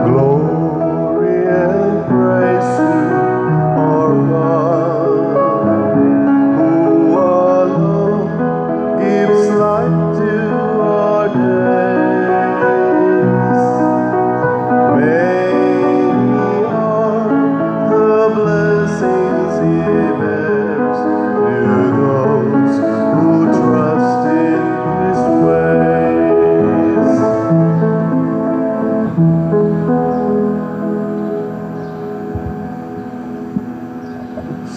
Glory and praise to our God, who alone gives light to our days. Many are the blessings He bears to those who trust in His ways.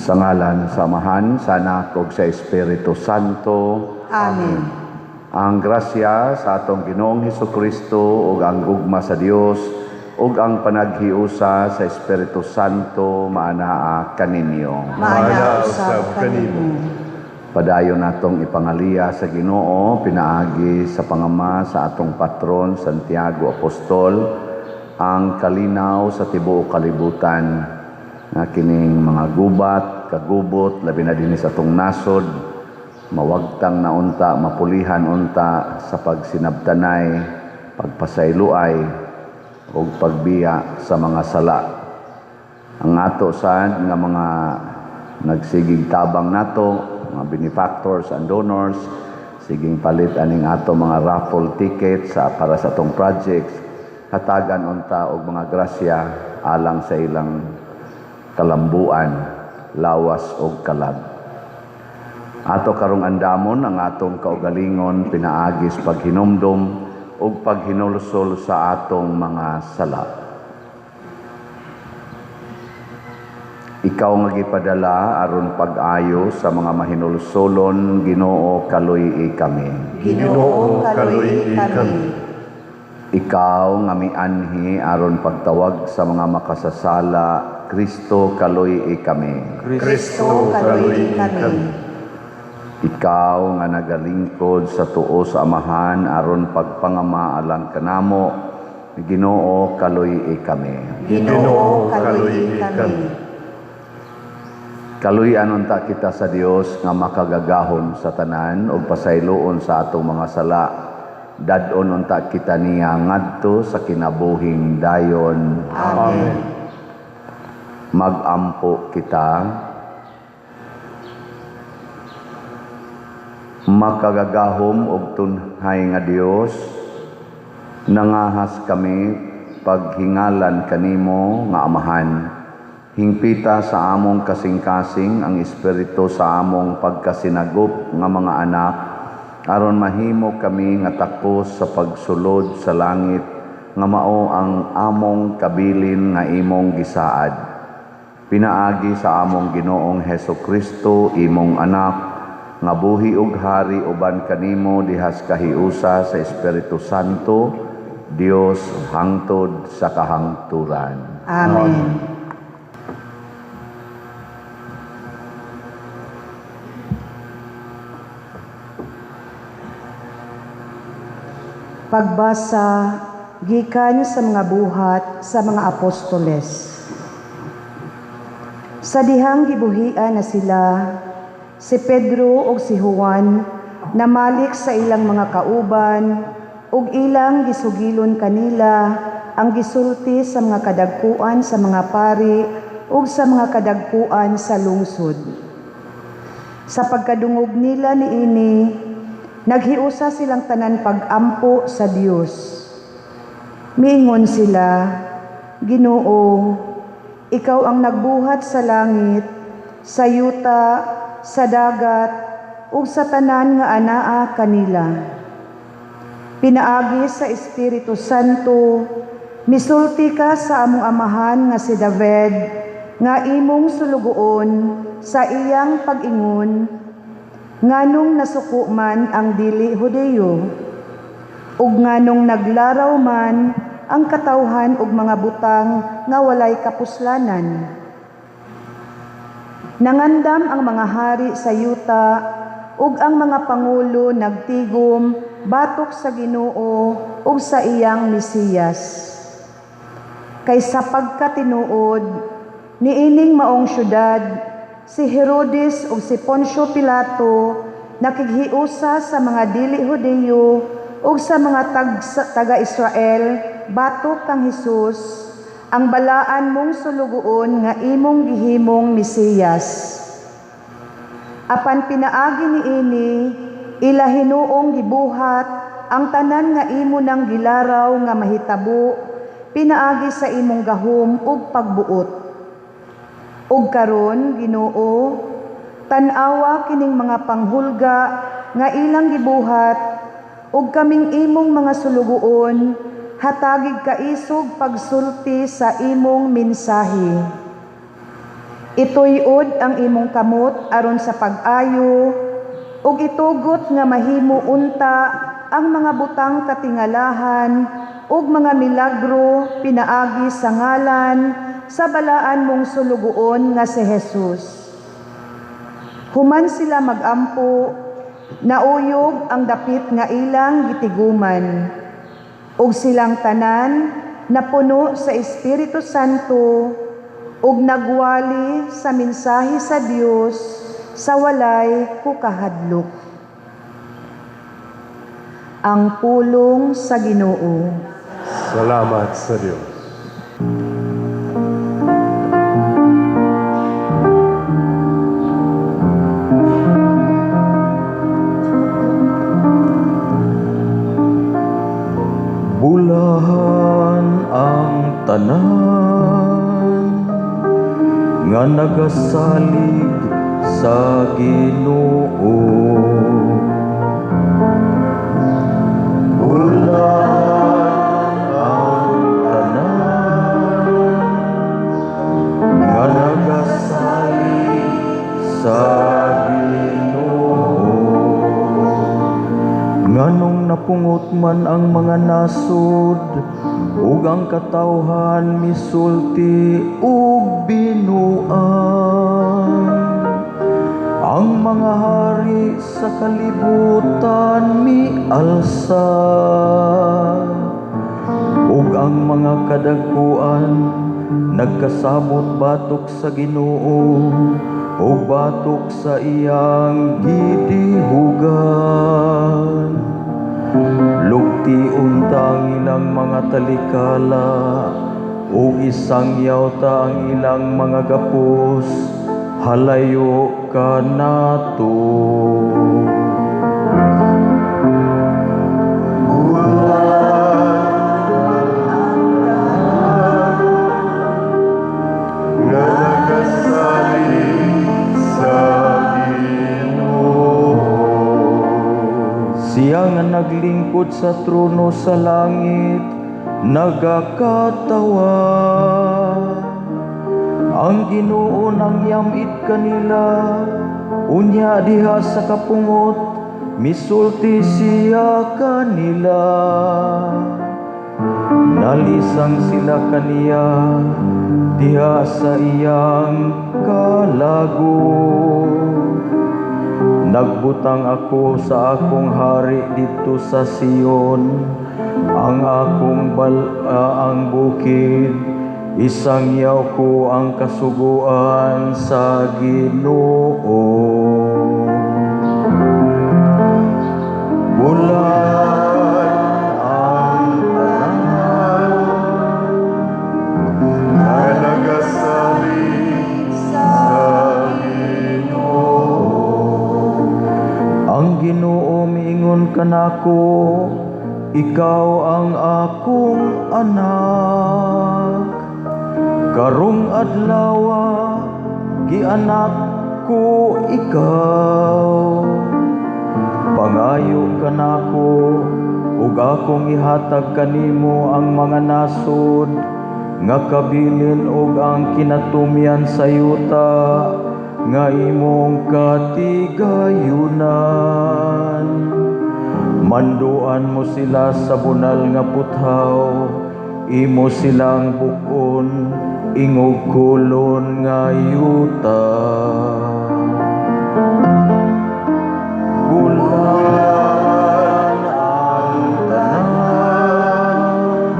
Sa ngalan sa Amahan, sa Anak ug sa Espiritu Santo. Amen. Ang grasya sa atong Ginoong Hesukristo ug ang gugma sa Dios ug ang panaghiusa sa Espiritu Santo maanaa kaninyo. Maana Maana usab usab kanimo. Padayon natong ipangaliya sa Ginoo pinaagi sa pangama sa atong patron Santiago Apostol, ang kalinaw sa tibuok kalibutan, nga kining mga gubat, kagubot, labi na dinhi sa atong nasod, mawagtang na unta, mapulihan unta sa pagsinabtanay, pagpasayloay ug pagbiya sa mga sala. Ang ato sad nga mga nagsigig tabang nato, mga benefactors and donors, siging palit aning ato mga raffle tickets para sa atong projects, hatagan unta og mga grasya alang sa ilang kalambuan, lawas og kalag. Ato karong andamon ang atong kaugalingon pinaagi sa paghinumdom ug paghinulsol sa atong mga sala. Ikaw nga gipadala aron pag-ayo sa mga mahinulsolon, Ginoo, kaluy-i kami. Ginoo, kaluy-i kami. Ikaw nga mianhi aron pagtawag sa mga makasasala, Kristo, kaluy-i kami. Kristo, kaluy-i kami. Ikaw nga nagalingkod sa tuo sa Amahan aron pagpangama alang kanamo, Ginoo, kaluy-i kami. Ginoo, kaluy-i kami. Kaluy-an unta kita sa Dios nga makagagahom sa tanan ug pasayloon sa atong mga sala. Dad-on unta kita niya ngadto sa kinabuhing dayon. Amen. Magampo kita. Makagagahom og tunhay nga Dios, nangahas kami paghingalan kanimo nga Amahan. Hingpita sa among kasing-kasing ang espiritu sa among pagkasinagop nga mga anak, aron mahimo kami nga takos sa pagsulod sa langit nga mao ang among kabilin nga imong gisaad. Pinaagi sa among Ginoong Heso Kristo, imong anak, nga buhi ug hari uban kanimo dihas kahiusa sa Espiritu Santo, Dios hangtod sa kahangturan. Amen. Pagbasa gikan sa mga Buhat sa mga Apostoles. Sa dihang gibuhian na sila, si Pedro ug si Juan namalik sa ilang mga kauban ug ilang gisugilon kanila ang gisulti sa mga kadagkuan sa mga pari ug sa mga kadagkuan sa lungsod. Sa pagkadungog nila niini, naghiusa silang tanan pag-ampo sa Dios. Miingon sila, Ginoo, ikaw ang nagbuhat sa langit, sa yuta, sa dagat, ug sa tanan nga anaa kanila. Pinaagi sa Espiritu Santo, misulti ka sa among amahan nga si David, nga imong sulugoon sa iyang pag-ingon, nganong nasuko man ang dili Hudeyo, ug nganong naglaraw man ang katawhan ug mga butang nga walay kapuslanan. Nangandam ang mga hari sa yuta ug ang mga pangulo nagtigom batok sa Ginoo ug sa iyang Mesiyas. Kay sa pagkatinuod niining maong syudad, si Herodes ug si Poncio Pilato nakighiusa sa mga dili Hudiyo ug sa mga taga-Israel batok kang Hesus, ang balaan mong sulugoon nga imong gihimong Mesiyas. Apan pinaagi niini, ila hinuong gibuhat ang tanan nga imo nang gilaraw nga mahitabo pinaagi sa imong gahom ug pagbuot. Ug karon, Ginoo, tan-awa kining mga panghulga nga ilang gibuhat, ug kaming imong mga sulugoon hatagig kaisog pagsulti sa imong mensahe. Ituyod ang imong kamot aron sa pag-ayo ug itugot nga mahimo unta ang mga butang katingalahan ug mga milagro pinaagi sa ngalan sa balaan mong sulugoon nga si Jesus. Human sila magampo, nauyog ang dapit nga ilang gitiguman. Ug silang tanan napuno sa Espiritu Santo ug nagwali sa mensahe sa Dios sa walay kukahadlok. Ang pulong sa Ginoo. Salamat sa Diyos. Bulahan ang tanan nga nagasalig sa Ginoo. Bulahan ang tanan nga nagasalig sa Ginoo. Nganong napungot man ang mga nasod ug ang katawhan misulti ug binuang. Ang mga hari sa kalibutan mialsa ug ang mga kadagkuan nagkasabot batok sa Ginoo ug batok sa iyang gidihugan. Lugti unta ang ilang mga talikala ug isangyaw ta ang ilang mga gapos, halayo kanato. Nga nagasalig sa Ginoo. Siya nga naglingkod sa trono sa langit, nagakatawa. Ang Ginoo nangyamit kanila, unya diha sa kapungot, misulti siya kanila. Nalisang sila kaniya diha sa iyang kalagot. Nagbutang ako sa akong hari didto sa Sion, ang akong ang bukid, isangyaw ko ang kasuguan sa Ginoo. Bulahan ang tanan nga nagasalig sa Ginoo. Ang Ginoo miingon kanako, ikaw ang akong anak. Karong adlawa gianak ko ikaw. Pangayo kanako ug akong ihatag kanimo ang mga nasod nga kabilin ug ang kinatumyan sa yuta nga imong katigayunan. Manduan mo sila sa bunal nga puthaw, imo silang buk-on ingog kolon nga yuta. Bulahan ang tanan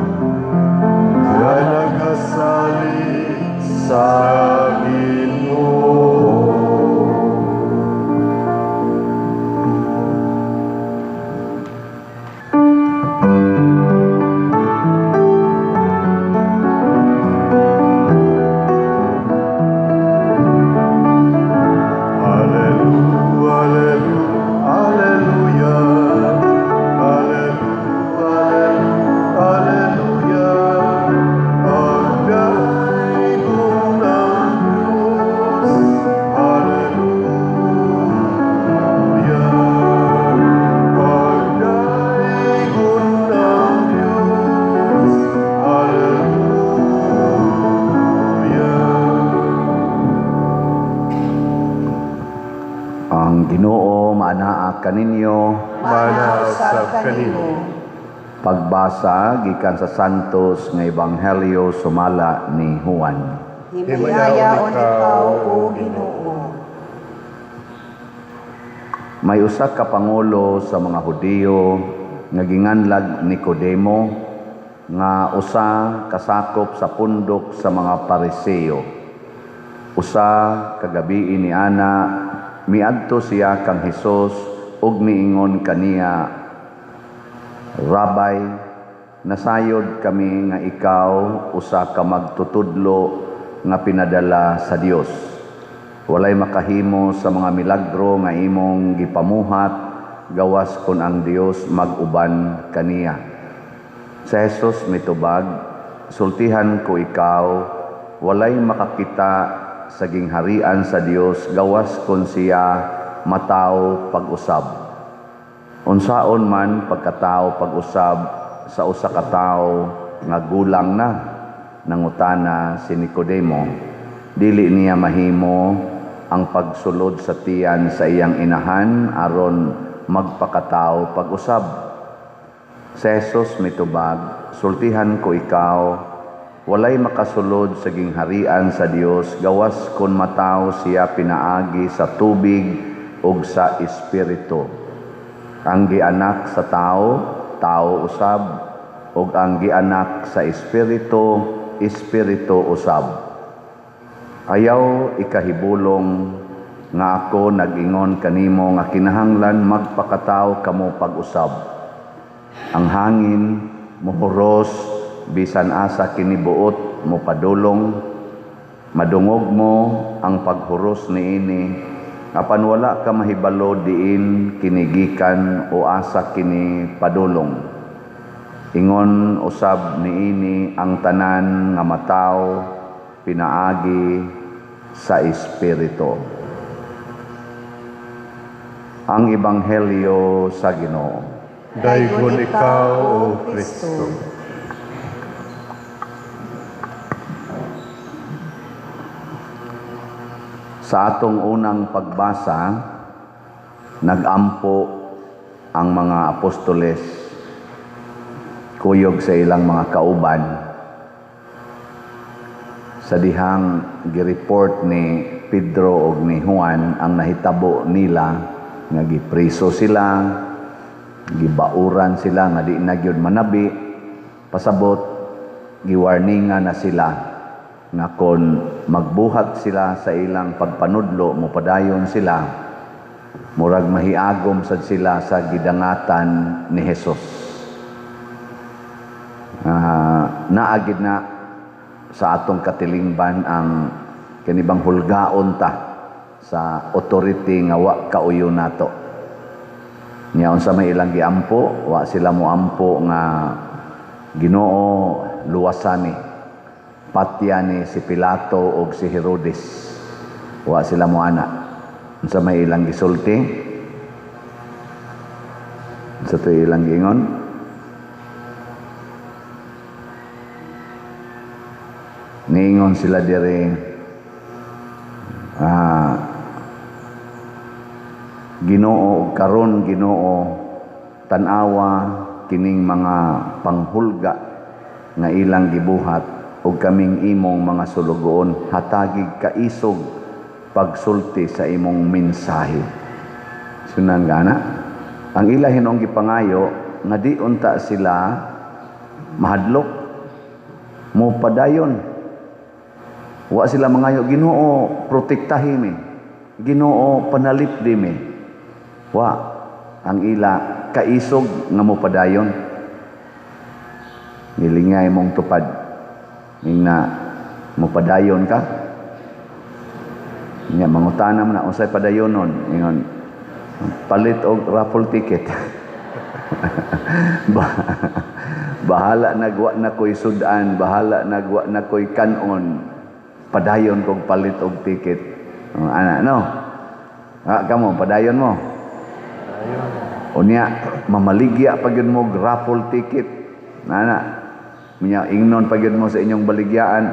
nga nagasalig sa sa Ginoo. Ang Ginoo maanaa kaninyo. Maanaa usab kanimo. Pagbasa gikan sa Santos nga Ebanghelyo sumala ni Juan. Himayaon ikaw, O Ginoo. May usa ka pangulo sa mga Hudiyo nga ginganlag Nicodemo, nga usa kasakop sa pundok sa mga Pariseo. Usa ka gabii ni ana, miadto siya kang Hesus ug miingon kaniya, "Rabbi, nasayod kami nga ikaw usa ka magtutudlo nga pinadala sa Dios. Walay makahimo sa mga milagro nga imong gipamuhat gawas kon ang Dios mag-uban kaniya." Si Jesus mitubag, "Sultihan ko ikaw, walay makakita sa gingharian sa Dios gawas kon siya matawo pag-usab." "Unsaon man pagkatawo pag-usab sa usa ka tawo nga gulang na?" nangutana si Nicodemo. "Dili niya mahimo ang pagsulod sa tiyan sa iyang inahan aron magpakatawo pag-usab." Si Jesus mitubag, "Sultihan ko ikaw, walay makasulod sa gingharian sa Dios gawas kon matawo siya pinaagi sa tubig ug sa Espiritu. Ang gianak sa tao, tao usab, ug ang gianak sa Espiritu, espiritu usab. Ayaw ikahibulong nga ako nag-ingon kanimo nga kinahanglan magpakatawo kamo pag-usab. Ang hangin mohuros bisan asa kini buot mopadulong. Madungog mo ang paghuros niini, apan wala ka mahibalo diin kini gikan o asa kini padulong. Ingon usab niini ang tanan nga matawo pinaagi sa Espiritu." Ang Ebanghelyo sa Ginoo. Daygon ikaw, O Kristo. Sa atong unang pagbasa, nagampo ang mga apostoles kuyog sa ilang mga kauban sa dihang gireport ni Pedro og ni Juan ang nahitabo nila nga gipriso sila, gibauran sila nga di na gyud manabi. Pasabot, giwarningan na sila nga kon magbuhat sila sa ilang pagpanudlo, mopadayon sila, murag mahiagom sad sila sa gidangatan ni Jesus. Naagid na sa atong katilingban ang kanibang hulgaon ta sa authority nga wa kauyo nato. Nya unsa may ilang giampo, wa sila moampo nga Ginoo luwasani, patyani si Pilato og si Herodes. Wa sila moana. Unsa may ilang gisulti? Unsa to ilang giingon? Niingon sila diri, Ginoo, karon Ginoo, tan-awa kining mga panghulga nga ilang gibuhat og kaming imong mga sulugoon hatagig kaisog pagsulti sa imong mensahe. Sunan gana ang ila hinong gipangayo nga di unta sila mahadlok, mo padayon. Wa sila mangayo, Ginoo protektahi mi, Ginoo panalipdi mi. Wa ang ila kaisog nga mopadayon. Nilingay mong tupad ning na mopadayon ka. Nya mangutana man na unsay padayonon, ingon palit og raffle ticket. Bahala nagwa na ko'y sudan, bahala nagwa na ko'y kanon, padayon kog palit og ticket. Oh, ana no. Kamo padayon mo. Unya mamaligya pa gyud mo og raffle ticket. Ana. Unya ingnon pa gyud mo sa inyong baligyaan,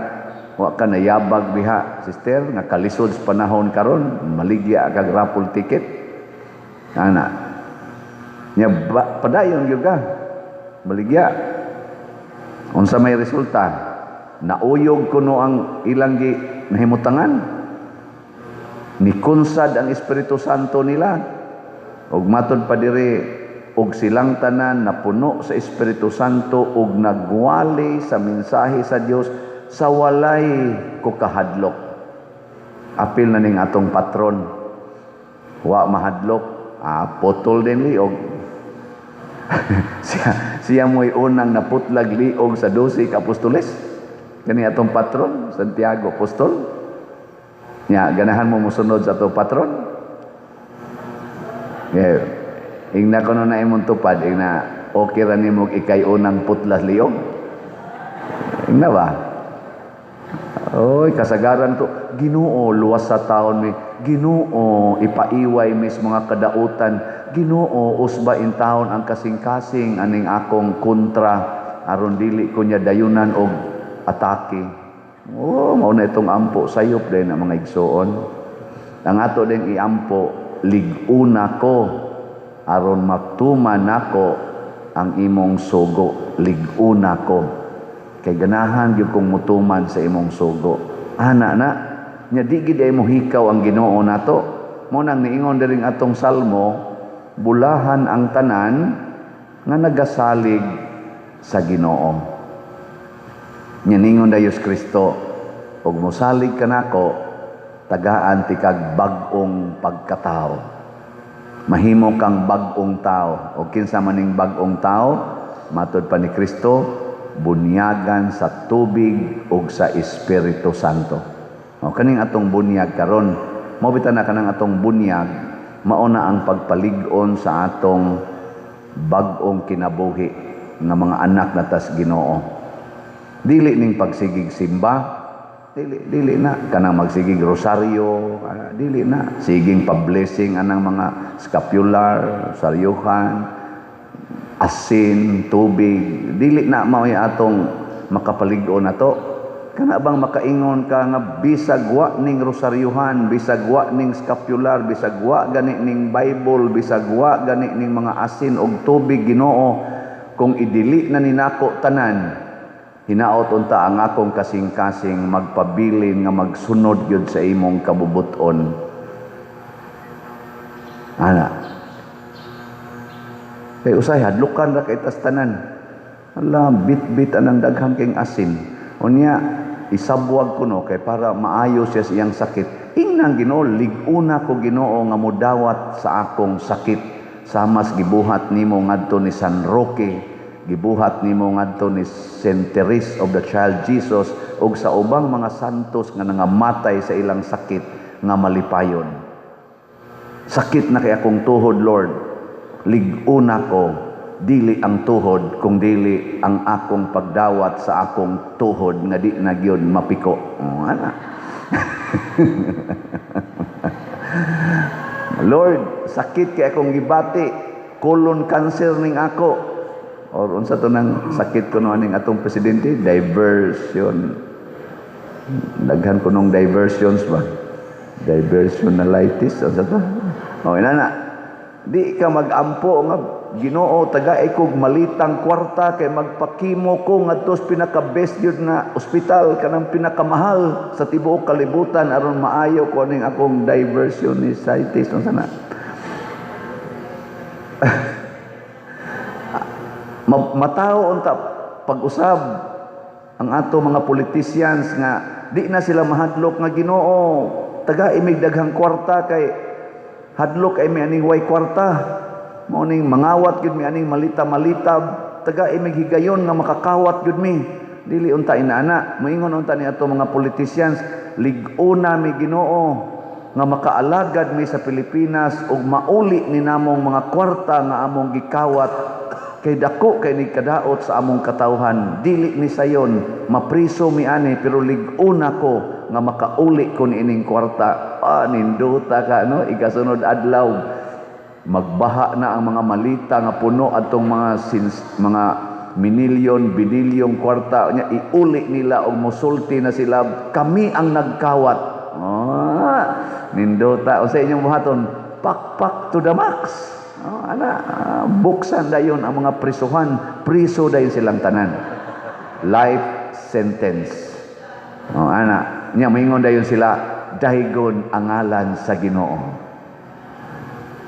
Wa ka nayabag diha, sister, nga kalisod sa panahon karon, maligya kag raffle ticket. Ana. Nya ba, padayon gyud ka. Maligya. Unsa may resulta? Nauyog kuno ang ilang gi nahimutangan. Nikunsad ang Espiritu Santo nila. Ug matod pa diri, ug silang tanan napuno sa Espiritu Santo ug nagwali sa mensahe sa Dios sa walay kukahadlok. Apil na ning atong patron. Wa mahadlok, putol din liog. Siya mo'y unang naputlag liog sa 12 ka apostoles. Kani atong patron, Santiago Apostol. Nya, ganahan mo mosunod sa atong patron? Yeah. Ingna kuno na imong tupad, ingna okay ra nimo ikay unang putlas liog. Ingna ba? Oy, kasagaran to. Ginoo, luwas sa taon mi. Ginoo, ipaiway mis mga kadautan. Ginoo, usba in taon ang kasing-kasing aning akong kontra aron dili ko niya dayunan og atake. Oh, mao na itong ampo sayop din ang mga igsoon. Ang ato din iampo, lig-una ko aron matuman nako ang imong sugo, lig-una ko. Kay ganahan gyud kong mutuman sa imong sugo. Ana na, nya di gid ay mohikaw ang Ginoo nato. Mo nang niingon diring atong salmo, bulahan ang tanan nga nagasalig sa Ginoo. Nya ningon da Diyos Kristo, ug mosalig kanako, tagaan ti kag bag-ong pagkatao. Mahimo kang bag-ong tao. O kinsa maning bag-ong tao, matod pa ni Kristo, bunyagan sa tubig ug sa Espiritu Santo. O kaning atong bunyag karon, mao bitaw na kanang atong bunyag, mao na ang pagpalig-on sa atong bag-ong kinabuhi nga mga anak na tas Ginoo. Dili ning pagsigig simba, dili dili na kanang magsigig rosaryo, dili na siging pa-blessing anang mga scapular, rosaryuhan, asin, tubig, dili na mao'y atong makapalig-on nato. Kana bang makaingon ka nga bisag wa ning rosaryuhan, bisag wa ning scapular, bisag wa gani ning Bible, bisag wa gani ning mga asin og tubig, Ginoo, kung idili na ni nako tanan, hinaot unta ang akong kasing-kasing magpabilin nga magsunod gyud sa imong kabubut-on. Ana. Kay usay hadlukan ra kay tas tanan. Ala, bit-bit anang daghan king asin. Unya isabwag kuno kay para maayo siya sa iyang sakit. Ingnan Ginoo, lig-una ko Ginoo nga modawat sa akong sakit. Samas gibuhat nimo ngadto ni San Roque, gibuhat nimo ngadto ni Saint Therese of the Child Jesus ug sa ubang mga santos nga nangamatay sa ilang sakit nga malipayon. Sakit na kay akong tuhod, Lord. Lig-una ko, dili ang tuhod kung dili ang akong pagdawat sa akong tuhod nga di na gyud mapiko. Oh, ana. Lord, sakit kay akong gibati, colon cancer ning ako. Or unsa to nang sakit kuno aning atong presidente, diversion. Daghan kunong diversions ba? Diversionalitis unsa to? Oh, inana. Di ka magampo nga Ginoo tagai kog malitang kwarta kay magpakimo ko ngadto sa pinaka best gyud nga ospital kanang pinakamahal sa tibuok kalibutan aron maayo ko ning akong diversionitis unsa na. Matawo unta pag-usab ang ato mga politicians nga di na sila mahadlok nga Ginoo tagai mig daghang kwarta kay hadlok ay mi aning way kwarta. Mao ning mangawat gyud mi aning malita-malita, tagai mig higayon nga makakawat gyud mi. Dili unta inaana, moingon unta ni ato mga politicians, lig-una mi Ginoo nga makaalagad mi sa Pilipinas ug mauli ni namong mga kwarta nga among gikawat kay dako kay ni kadaot sa among katawhan. Dili ni sayon mapriso mi ani pero lig-una ko nga makauli ko niining kwarta. Nindota ka no, ikasunod adlaw magbaha na ang mga malita nga puno atong mga minilyon, binilyong kwarta nya, iuli nila og mosulti na sila, "Kami ang nagkawat." Oh, nindota. Unsa inyong buhaton? Pakpak to the max. Oh, ana, buksan dayon ang mga prisuhan, priso dayon silang tanan. Life sentence. Oh, ana, nya moingon dayon sila, "Daygon ang ngalan sa Ginoo."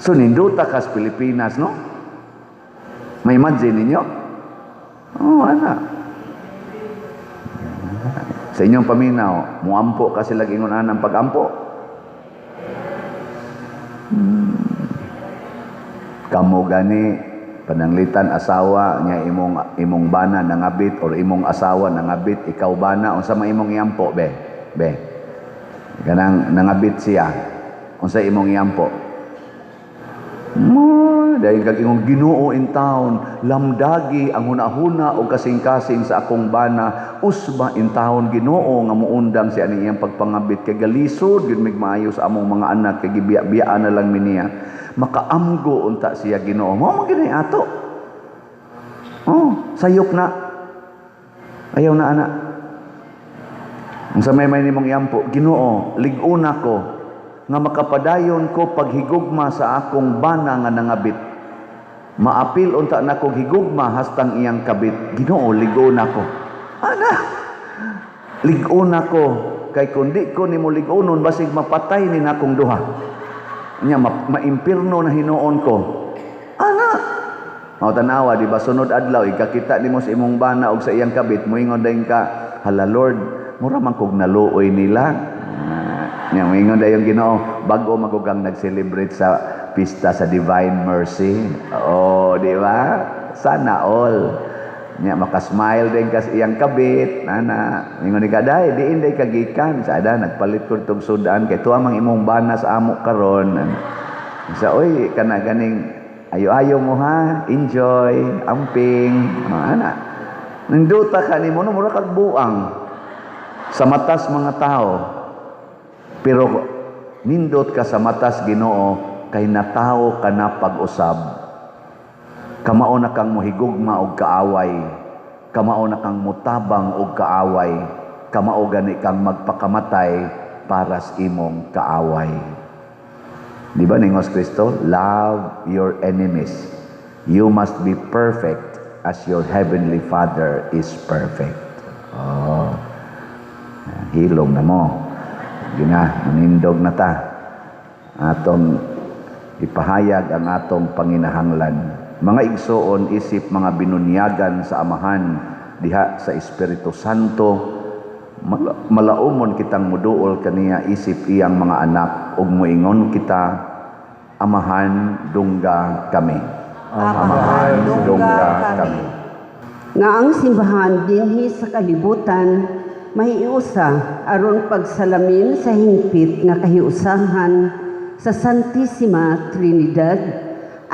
So nindota kas Pilipinas, no? May imagine ninyo? Oh, ana. Sa inyong paminaw, muampo ka sila ingon anang pag-ampo. Kamo gani pananglitan asawa niya, imong imong bana nangabit or imong asawa nangabit, ikaw bana, unsa man imong iampo, be? Be. Kanang nangabit siya. Unsa imong iampo? Mo, dahil kag imong "Ginoo in town, lamdagi ang hunahuna o kasing-kasing sa akong bana, usba in town, Ginoo, nga muundang siya ni iyang pagpangabit kay galisod gyud mig maayo sa among mga anak kay gibiya-biyaan na lang mi niya. Makaamgo unta siya, Ginoo." Mao man gini ato. Oh, sayop na. Ayaw na ana. Unsa may nimong iampo? "Ginoo, lig-una ko nga makapadayon ko paghigugma sa akong bana nga nangabit. Maapil unta nako higugma hastang iyang kabit. Ginoo, lig-una ko." Ana, lig-una ko kay kun di ko nimo lig-unon, basig mapatay ni nakong duha. Nya maimpirno na hinuon ko. Ana, mao tanawa, di ba, sunod adlaw ikakita nimo sa imong bana og sa iyang kabit, moingon dayon ka, "Hala Lord, mura man kog naluoy nila." Ah, nya moingon dayon Ginoo, "Bag-o magugang nag-celebrate sa pista sa Divine Mercy." Oh, di ba? Sana all. Nya makasmile din ka sa iyang kabit, ana. Ingon ni ka, "Day, diin day ka gikan?" "Sada nagpalit ko tong sudan kay tuwa mang imong bana sa amo karon." Sa, "Oy, kana ganing ayo-ayo mo ha, enjoy, amping," mga ana. Nindota ka nimo, no, mura kag buang sa matas mga tao. Pero nindot ka sa matas Ginoo kay natawo ka na pag-usab. Kamao na kang mohigugma og kaaway. Kamao na kang mutabang og kaaway. Kamao gani kang magpakamatay para sa imong kaaway. Di ba ningos Kristo? "Love your enemies. You must be perfect as your heavenly Father is perfect." Oh. Hilom na mo. Gina, manindog na ta. Atong ipahayag ang atong panginahanglan. Mga igsoon, isip mga binunyagan sa Amahan diha sa Espiritu Santo, malaumon kitang muduol kaniya isip iyang mga anak ug moingon kita, "Amahan, dungga kami." Amahan, dungga kami. Nga ang simbahan dinhi sa kalibutan mahiusa aron pagsalamin sa hingpit nga kahiusahan sa Santissima Trinidad,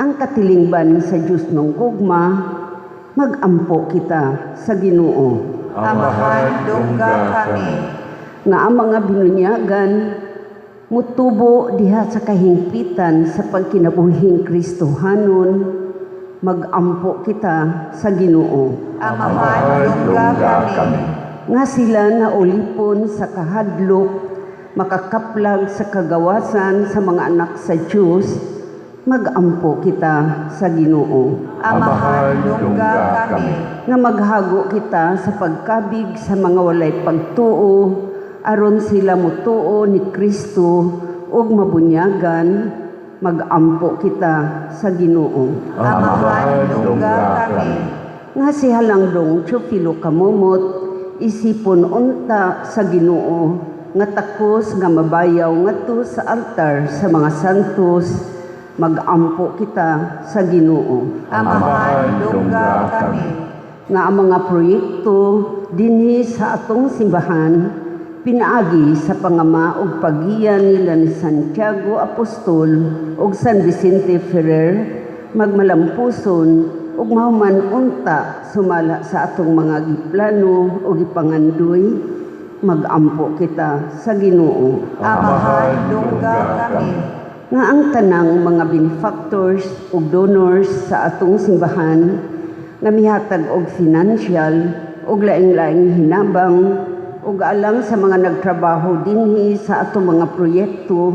ang katilingban sa Dios ng gugma, magampo kita sa Ginoo. Amahan, dungga kami. Nga ang mga binunyagan mutubo diha sa kahingpitan sa pagkinabuhing Kristohanon, magampo kita sa Ginoo. Amahan, dungga kami. Nga sila na ulipon sa kahadlok makakaplag sa kagawasan sa mga anak sa Dios, magampo kita sa Ginoo. Amahan, dungga kami. Nga maghago kita sa pagkabig sa mga walay pagtuo aron sila mutuo ni Kristo ug mabunyagan, magampo kita sa Ginoo. Amahan, dungga kami. Nga si Halangdong Teofilo Camomot isipon unta sa Ginoo nga takos nga mabayaw ngadto sa altar sa mga santos, magampo kita sa Ginoo. Amahan, dungga kami. Nga ang mga proyekto dinhi sa atong simbahan pinaagi sa pangama ug paggiya nila ni Santiago Apostol ug San Vicente Ferrer magmalampuson ug mahuman unta sumala sa atong mga giplano ug gipangandoy, magampo kita sa Ginoo. Amahan, dungga kami. Nga ang tanang mga benefactors ug donors sa atong simbahan nga mihatag og financial ug laing-laing hinabang ug alang sa mga nagtrabaho dinhi sa atong mga proyekto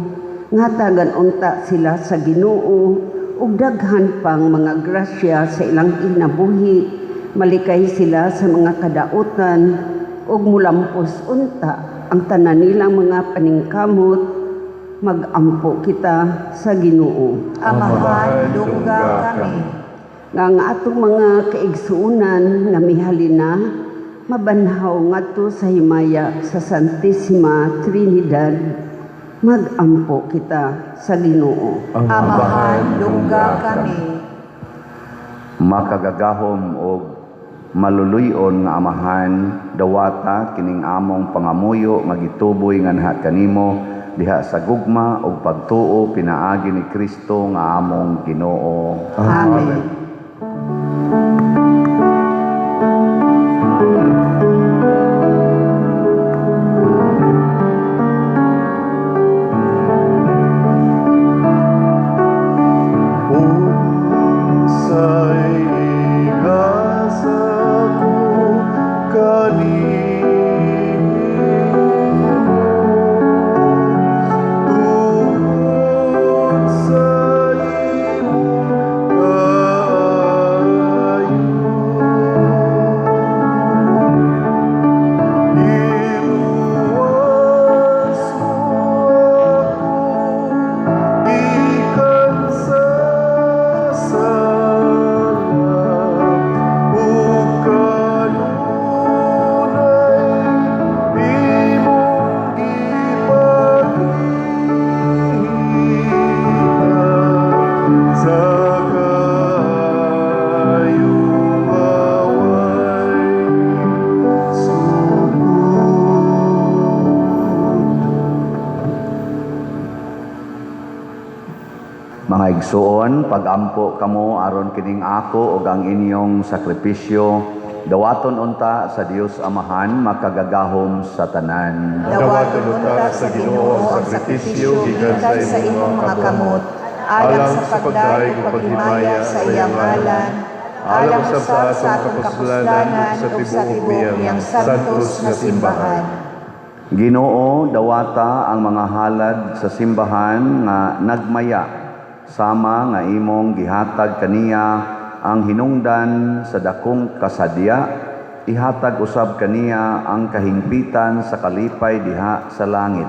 nga hatagan unta sila sa Ginoo ug daghan pang mga grasya sa ilang kinabuhi, malikay sila sa mga kadautan ug mulampos unta ang tanan nilang mga paningkamot. Magampo kita sa Ginoo. Amahan, dungga kami. Nga ang atong mga kaigsuonan nga mihalin na mabanhaw ngadto sa himaya sa Santissima Trinidad. Magampo kita sa Ginoo. Amahan, dungga kami. Makagagahom og maluluy-on nga Amahan, dawata kining among pangamuyo nga gituboy nganha kanimo diha sa gugma ug pagtuo pinaagi ni Kristo nga among Ginoo. Amen. Unsay igasa ko kanimo tungod sa imong kaayo? Iluwas mo ako gikan sa sala ug kanunay imong gipakita sa kaayo nga way sukod. Mga igsuon, pagampo kamo aron kining ako ug ang inyong sakripisyo dawaton unta sa Dios Amahan makagagahom sa tanan. Dawaton unta sa Ginoo ang sakripisyo gikan sa imong mga kamot, alang sa pagdayeg ug paghimaya sa iyang ngalan, alang usab sa atong kapuslanan ug sa tibuok niyang santos nga simbahan. Ginoo, dawata ang mga halad sa simbahan nga nagmaya sama nga imong gihatag kaniya ang hinungdan sa dakong kasadya, ihatag usab kaniya ang kahingpitan sa kalipay diha sa langit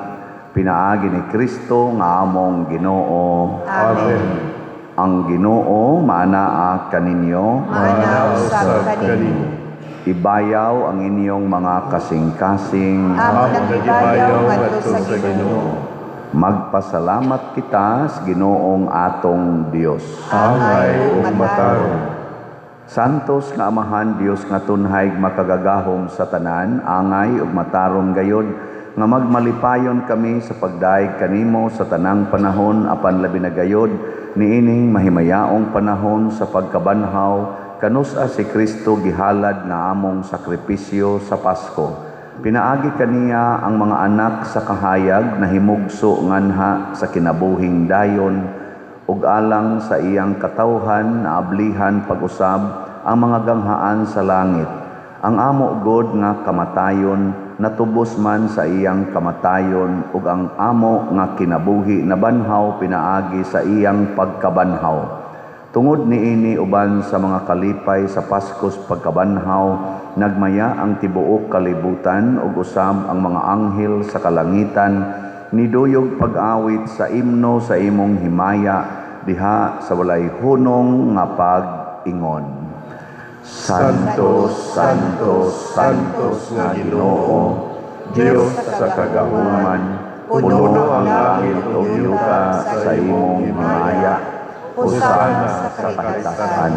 pinaagi ni Kristo nga among Ginoo. Amen. Ang Ginoo maanaa kaninyo. Maana usab kanimo. Ibayaw ang inyong mga kasing-kasing. Amo nang gibayaw ngadto sa Ginoo. Magpasalamat kita sa Ginoong atong Dios. Angay ug matarong. Santos nga Amahan, Dios nga tunhay makagagahom sa tanan, angay ug matarong gayod nga magmalipayon kami sa pagdayeg kanimo sa tanang panahon, apan labi na gayod niining mahimayaong panahon sa pagkabanhaw kanus-a si Kristo gihalad nga among sakripisyo sa Pasko. Pinaagi kaniya ang mga anak sa kahayag nahimugso nganha sa kinabuhing dayon, ug alang sa iyang katawhan naablihan pag-usab ang mga ganghaan sa langit. Ang amo god nga kamatayon natubos man sa iyang kamatayon, ug ang amo nga kinabuhi nabanhaw pinaagi sa iyang pagkabanhaw. Tungod niini uban sa mga kalipay sa Paskos pagkabanhaw, nagmaya ang tibuok kalibutan ug usab ang mga anghel sa kalangitan niduyog pag-awit sa imno sa imong himaya diha sa walay hunong nga pag-ingon. Santo, Santo, Santos nga Ginoo, Dios sa kagahuman, puno ang langit ug yuta sa imong himaya. Hosana sa kahitasan.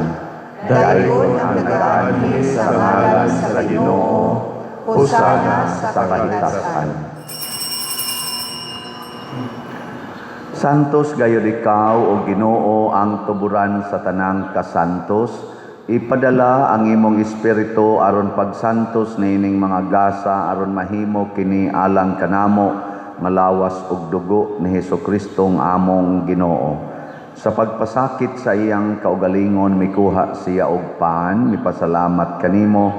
Dayon ang nagaanhi sa ngalan sa Ginoo. Hosana sa kahitasan. Santos gayud ikaw, o Ginoo, ang tuburan sa tanang kasantos. Ipadala ang imong espiritu aron pagsantos niining mga gasa aron mahimo kini alang kanamo nga lawas ug dugo ni Hesukristo nga among Ginoo. Sa pagpasakit sa iyang kaugalingon, mikuha siya og pan, mipasalamat kanimo,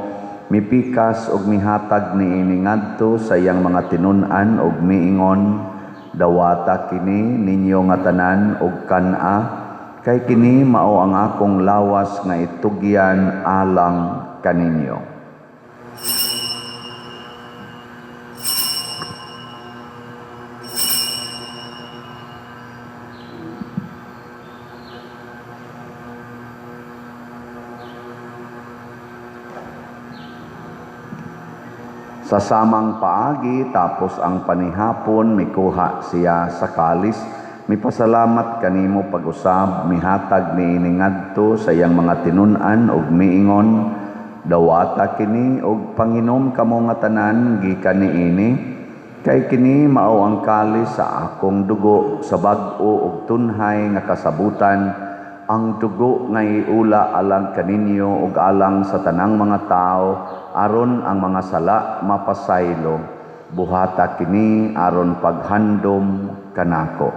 mipikas og mihatag niini ngadto sa iyang mga tinun-an og miingon, "Dawata kini ninyo nga tanan og kan-a, kay kini mao ang akong lawas nga itugyan alang kaninyo." Sa samang paagi, tapos ang panihapon, mikuha siya sa kalis, mipasalamat kanimo pag-usab, mihatag niini ngadto sa iyang mga tinun-an og miingon, "Dawata kini og panginom kamo nga tanan gikan niini, kay kini mao ang kalis sa akong dugo sa bag-o og tunhay nga kasabutan, ang dugo nga iula alang kaninyo ug alang sa tanang mga tawo, aron ang mga sala mapasaylo. Buhata kini aron paghandom kanako."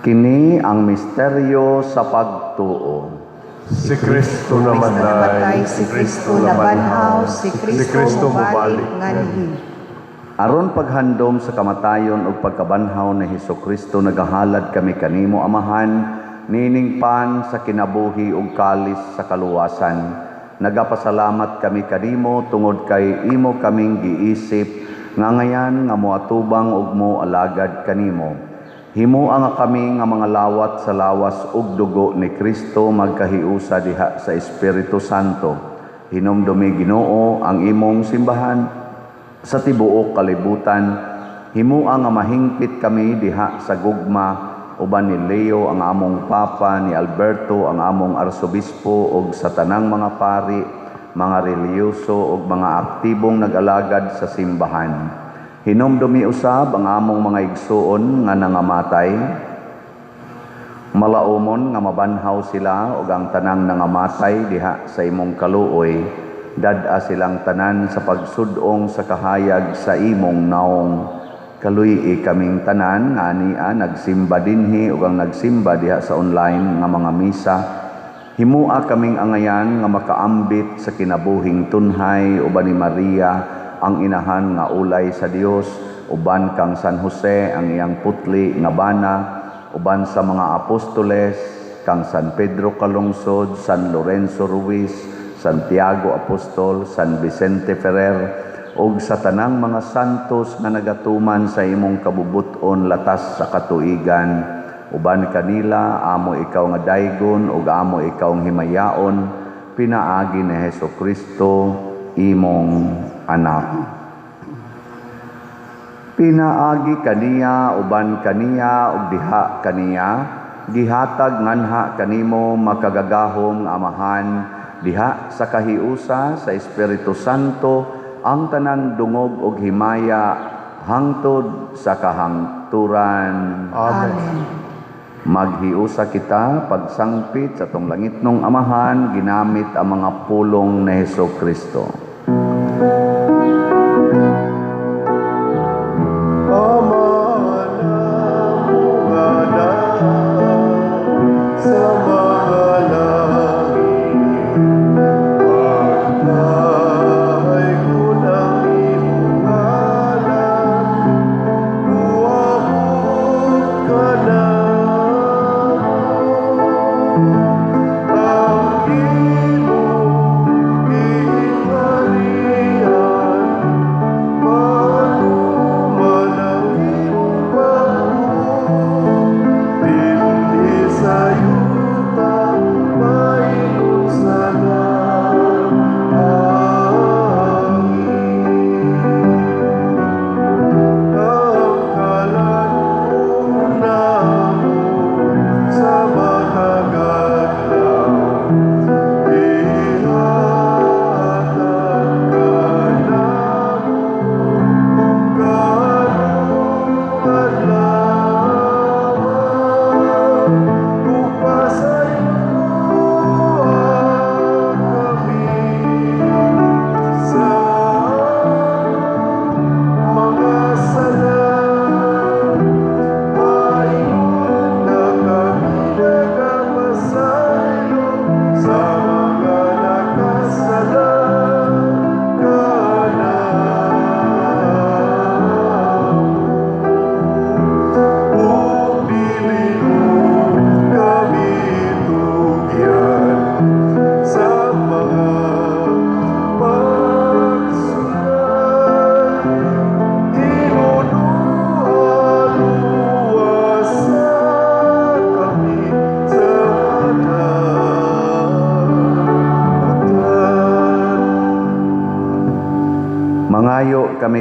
Kini ang misteryo sa pagtuo. Si Kristo namatay, si Kristo nabanhaw, si Kristo mubalik nganhi. Aron paghandom sa kamatayon ug pagkabanhaw ni Hesukristo, nagahalad kami kanimo, Amahan, niining pan sa kinabuhi ug kalis sa kaluwasan. Nagapasalamat kami kanimo tungod kay imo kaming giisip nga ngayan nga moatubang ug moalagad kanimo. Himoa nga kami nga mga lawat sa lawas ug dugo ni Kristo magkahiusa diha sa Espiritu Santo. Hinumdumi, Ginoo, ang imong simbahan sa tibuok kalibutan. Himoa nga mahingpit kami diha sa gugma uban ni Leo ang among Papa, ni Alberto ang among Arsobispo, ug sa tanang mga pari, mga relihiyoso ug mga aktibong nag-alagad sa simbahan. Hinumdumi usab ang among mga igsuon nga nangamatay, malaumon nga mabanhaw sila ug ang tanang nangamatay diha sa imong kaluoy, dad-a silang tanan sa pagsud-ong sa kahayag sa imong naong. Kaluy-i kaming tanan nga ania nagsimba dinhi ug ang nagsimba diha sa online nga mga misa. Himua kaming angayan nga makaambit sa kinabuhing tunhay uban ni Maria ang inahan nga ulay sa Dios, uban kang San Jose ang iyang putli nga bana, uban sa mga apostoles kang San Pedro Calungsod, San Lorenzo Ruiz, Santiago Apostol, San Vicente Ferrer, ug sa tanang mga santos nga nagatuman sa imong kabubut-on latas sa katuigan. Uban kanila amo ikaw nga daygon ug amo ikaw nga himayaon, pinaagi ni Hesukristo imong anak. Pinaagi kaniya, uban kaniya, ug diha kaniya, gihatag nganha kanimo makagagahom nga Amahan, diha sa kahiusa sa Espiritu Santo, ang tanang dungog ug himaya hangtod sa kahangturan. Amen. Maghiusa kita pagsangpit sa atong langitnong Amahan, ginamit ang mga pulong ni Hesukristo. Ama namo nga naa sa mga langit, pagdaygon ang imong ngalan, moabot kanamo ang imong gingharian.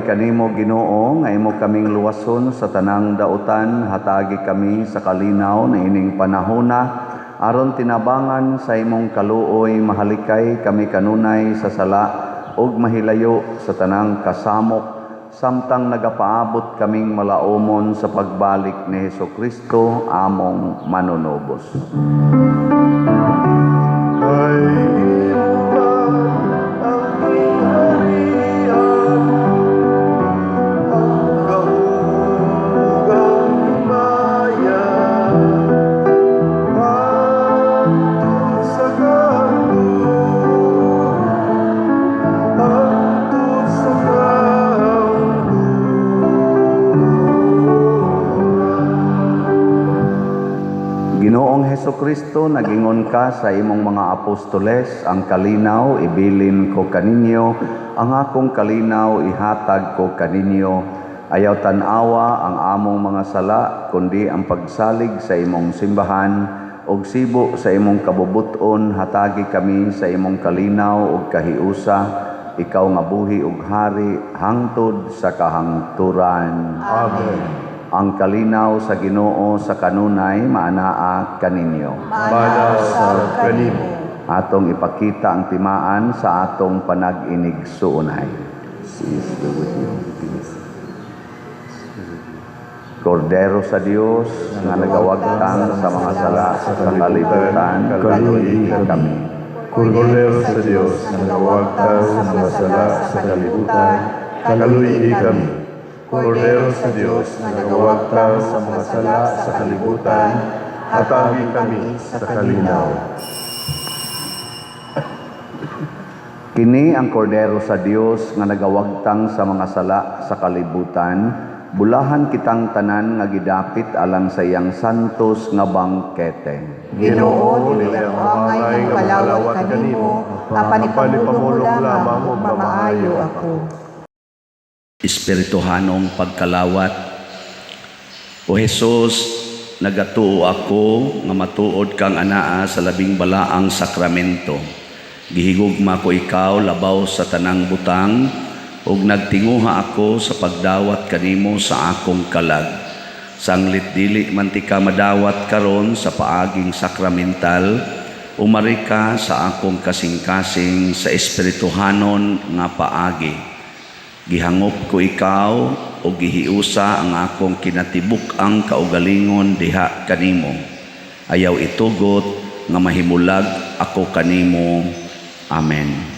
Nagapalagyo kami kanimo, Ginoo, nga imo kaming luwason sa tanang dautan. Hatagi kami sa kalinaw na ining panahona aron tinabangan sa imong kaluoy mahalikay kami kanunay sa sala ug mahilayo sa tanang kasamok samtang nagapaabot kaming malaumon sa pagbalik ni Hesukristo among manunubos. Kay imo man ang gingharian, ang gahom ug ang himaya, hangtod sa kahangturan, hangtod sa kahangturan. Ginoong Hesukristo, nagingon ka sa imong mga apostoles, "Ang kalinaw ibilin ko kaninyo, ang akong kalinaw ihatag ko kaninyo." Ayaw tan-awa ang among mga sala, kundi ang pagsalig sa imong simbahan, ug sibo sa imong kabubut-on, hatagi kami sa imong kalinaw ug kahiusa, ikaw nga buhi ug hari hangtod sa kahangturan. Amen. Ang kalinaw sa Ginoo sa kanunay maanaa kaninyo. Maanaa usab kanimo. Atong ipakita ang timaan sa atong panag-inigsuonay. Peace be with you. Peace. Kordero sa Dios nga nagawagtang sa mga sala sa kalibutan, kaluoyi kami. Kordero sa Dios nga nagawagtang sa mga sala sa kalibutan, kaluoyi kami. Kordero sa Dios nga nagawagtang sa mga sala sa kalibutan, hatagi kami sa kalinaw. Kini ang Kordero sa Dios nga nagawagtang sa mga sala sa kalibutan. Bulahan kitang tanan nga gidapit alang sa iyang santos nga bangkete. Ginoo, dili ako angay nga mokalawat kanimo, apan ipamulong mo lamang ug mamaayo ako. Espirituhanong pagkalawat. O Jesus, nagatuo ako nga matuod kang anaa sa labing balaang sakramento. Gihigugma ko ikaw labaw sa tanang butang ug nagtinguha ako sa pagdawat kanimo sa akong kalag. Sanglit dili man tika madawat karon sa paaging sakramental, umari ka sa akong kasing-kasing sa espirituhanon nga paagi. Gihangop ko ikaw o gihiusa ang akong kinatibuk-ang kaugalingon diha kanimo. Ayaw itugot nga mahimulag ako kanimo. Amen.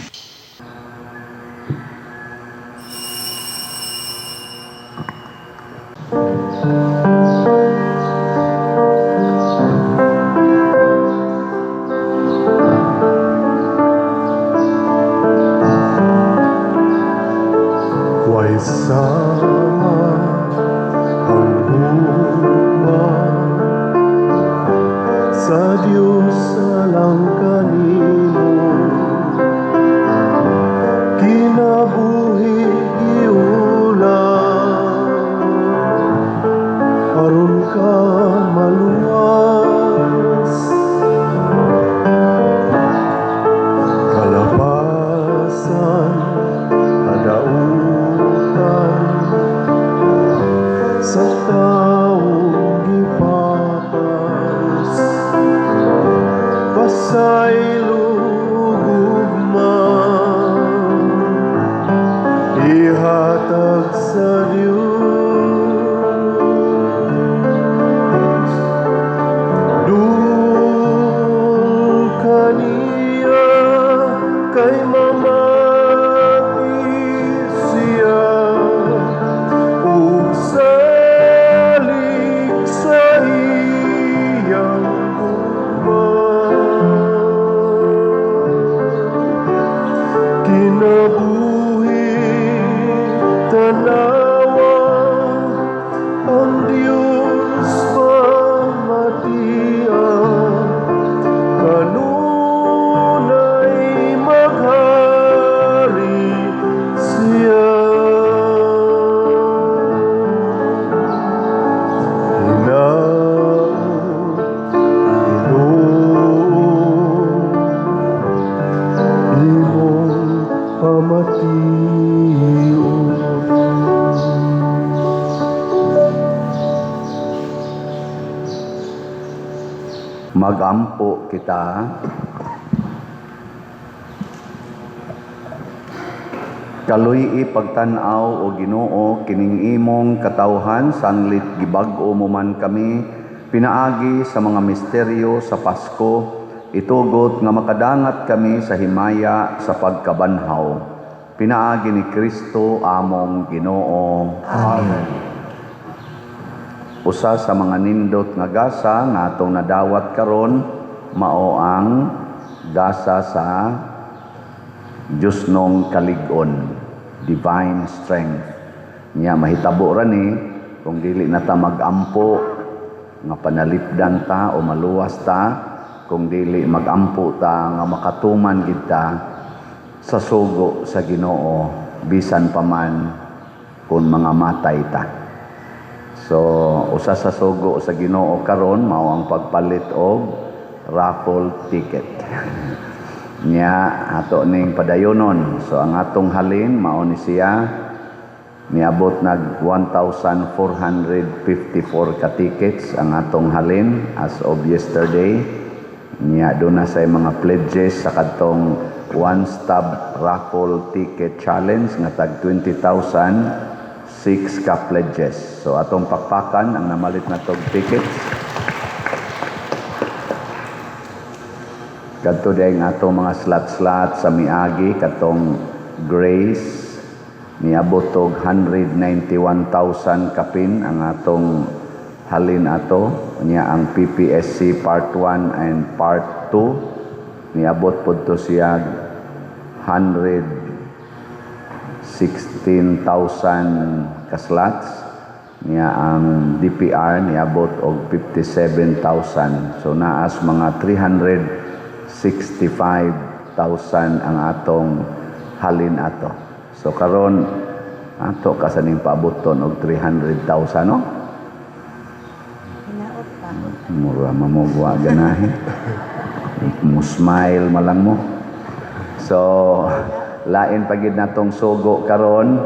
Way sama ang hugma sa Dios alang kanimo, kinabuhi giulam aron ka maluwas, kalapasan, kadautan sa tawo gipapas, pasaylo gugma ihatag sa Dios. Duol kaniya kay mamati siya ug salig sa iyang gugma. Kinabuhi tanawa ang Dios pamatian, kanunay maghari siya. Hinaot, Ginoo, imong pamation. Magampo kita. Kaluy-i pagtan-aw, o Ginoo, kining imong katawhan sanglit gibag-o mo man kami pinaagi sa mga misteryo sa Pasko, itugot nga makadangat kami sa himaya sa pagkabanhaw. Pinaagi ni Kristo among Ginoo. Amen. Usa sa mga nindot nga gasa nga atong nadawat karon mao ang gasa sa Diyosnong kalig-on, divine strength. Nya mahitabo ra ni kung dili na ta magampo nga panalipdan ta o maluwas ta, kung dili magampo ta nga makatuman gid ta sa sugo sa Ginoo bisan pa man kung mga matay ta. So usa sa sugo sa Ginoo karon mao ang pagpalit og raffle ticket. Nya ato ning padayonon. So ang atong halin mao ni siya niabot nag 1,454 ka tickets ang atong halin as of yesterday. Nya doon na say mga pledges sa kadtong one stop raffle ticket challenge nga tag 20,000, 6 ka pledges. So atong pakpakan ang namalit na tog tickets. Kadto day ang atong mga slot-slot sa miagi katong Grace niabot og 191,000 kapin ang atong halin ato. Nya ang PPSC Part 1 and Part 2 niabot pud to siya 116,000 ka slots. Nya ang DPR niabot og 57,000. So naas mga 365,000 ang atong halin ato. So karon ato kasaning paaboton og 300,000, no? Hinaot pa. Mura mamugwa ganahe. Mo smile malang mo. So lain pa gid natong sugo karon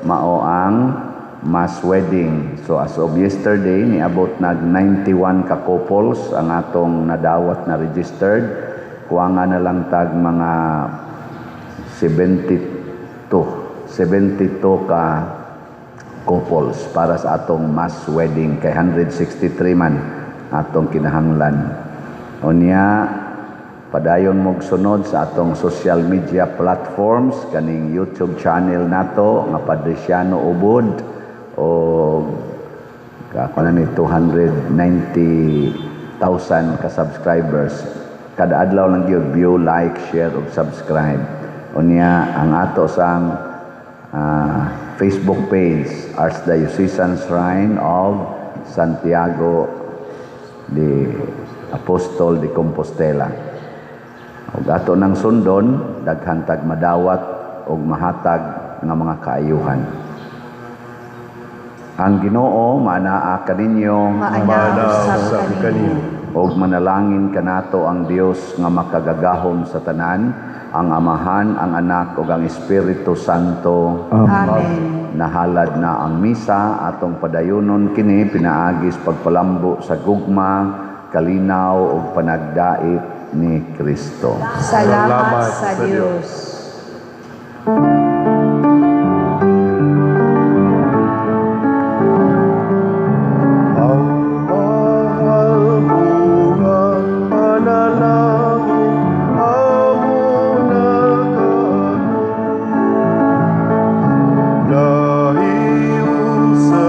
mao ang mass wedding. So as of yesterday niabot nag 91 ka couples ang atong nadawat na registered. Kuwanga na lang tag mga 72 ka couples para sa atong mass wedding kay 163 man atong kinahanglan. Unya padayon mog sunod sa atong social media platforms kaning YouTube channel nato nga Padriciano Ubod o kako na ni 290,000 ka subscribers. Kada adlaw lang gyud view, like, share ug subscribe. Unya ang ato sang Facebook page, Archdiocesan Shrine of Santiago de Apostol de Compostela. Ug ato nang sundon, daghan tag madawat ug mahatag nga mga kaayuhan. Ang Ginoo maanaa kaninyo, Maanaa usab kaninyo. Ug manalangin kanato ang Dios nga makagagahom sa tanan, ang Amahan, ang Anak ug ang Espiritu Santo. Amen. Nahalad na ang misa, atong padayunon kini pinaagis pagpalambo sa gugma, kalinaw ug panagdait ni Kristo. Salamat sa Dios. Ang mahal mo nga panalangin, amo na karon. Lahion sa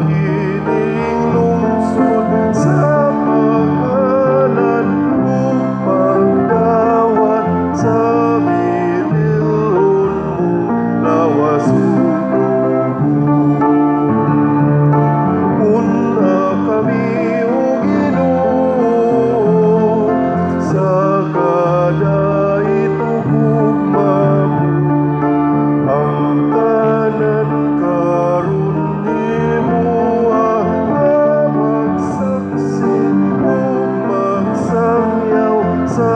kining lungsod sa pag-alad ug pagdawat sa bililhon mong lawas ug dugo. Una kami, O Ginoo, sa kadait ug gugma mo. Ang tanan karon nimo nga magsaksi ug magsangyaw sa